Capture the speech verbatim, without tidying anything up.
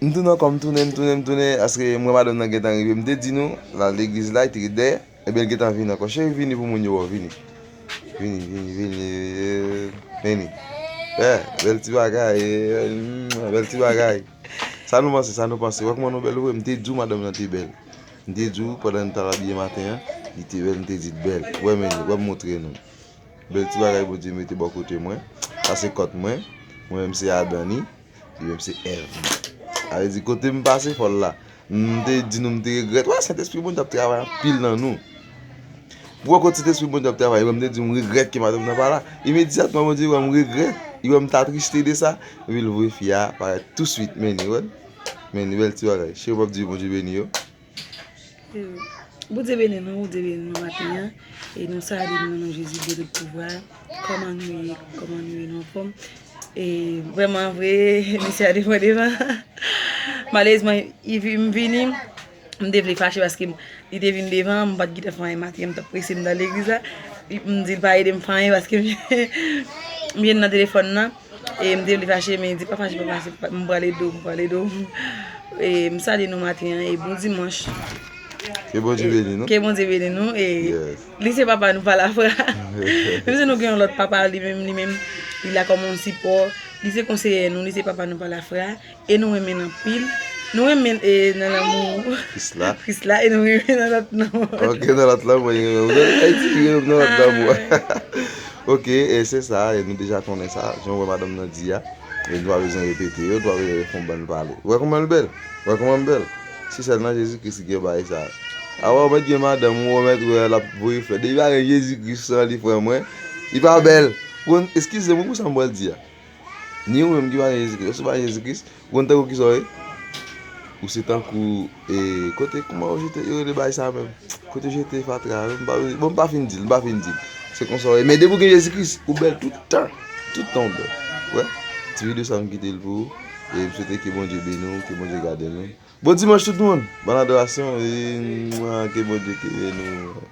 M tounen ankò, m tounen, m tounen, m tounen, paske m wè madanm nan gentan rive. M te di nou, l al legliz la, li te ret dèyè. Ebyen, l gentan vini ankò. Cheri, vini pou moun yo wè w, vini. Vini, vini, vini. Eh, vini. Eh, bèl ti bagay, eh, mm, bèl ti bagay. Sa nou panse, sa nou panse? Wè kòman nou bèl vre? M te di w madanm nan te bèl. M te di w pandan n t al abiye maten an, li te bèl, m te di l bèl. Wè men li, wè m montre nou. Bèl ti bagay Bondye mete bò kote mwen. Sa se kòt mwen. Mwen menm se Adan li. Li menm se Èv. Sa vle di kote m pase fò l la. M te di nou m te regrèt. Wè, Sentespri Bondye ap travay anpil nan nou. Pou wè kot Sentespri Bondye ap travay, mwen m te di m regrèt ke madanm nan pa la. Imedyatman Bondye wè m regrèt. Li wè m t atriste de sa. Epi l voye fi a parèt touswit. Men li, wè. Men li bèl ti bagay. Cheri, w p ap di Bondye beni yo. Bondye beni nou, Bondye beni nou maten an. E nou salye nou nan non Jezi de tout pouvwa. Kòman nou ye? Kòman nou ye? Nou anfòm? E vrèman vre, misye a devan devan. Malerezman, li vi- m vini, m te vle fache paske m- li te vin devan, m pa t gentan fè anyen maten an, m t ap prese m t al legliz la. M di l pa ede m fè anyen paske m m jwenn nan telefòn nan. E m te vle fache, men li di pa fache, pa fache, pa- m pral ede w, m pral ede w. E m salye nou maten an, e bon dimanch. Ke Bondye beni nou. Ke Bondye beni nou. E li se papa nou pa lafra. Menm si nou gen yon lòt papa, li menm, li menm, li la kòm yon sipò. Li se konseye nou, li se papa nou pa lafra. E nou renmen l anpil. Nou renmen l, e, nan lanmou Kris la. Kris la, e nou renmen nan lòt lanmou. Ok, nan lòt lanmou, e, ou nan Ayiti, li renmen nan lòt lanmou. Ok, e se sa, e nou deja konnen sa. Jan w wè madanm nan di a, e nou pa bezwen repete yo, nou pa bezwen fè yon bann pale. Ou wè kòman l bèl? Ou wè kòman m bèl? Se sèl nan Jezi Kris ki gen bagay sa. A wè, ou mèt gen madanm ou, ou mèt wè l ap voye flè. Depi pa gen Jezi Kris nan li, frè mwen, li pa bèl. Bon, eskize m pou sa m pral di a. Ni ou menm ki pa gen Jezi Kris. Ou si w pa gen Jezi Kris, ou konn tankou kisa w ye? Ou se tankou, e, kote, kòman yo jete, yo rele bagay sa menm? Kote yo jete fatra a, m pa, bon, m pa fin di l, m pa fin di l. Se konsa w ye. Men depi w gen Jezi Kris, ou bèl tout tan. Tout tan w bèl. Wè, ti videyo sa m kite l pou ou. E m swete ke Bondye beni w, ke Bondye gade nou. Bon dimanch tout moun. Bòn adorasyon. E, mwa, ke Bondye kenbe nou.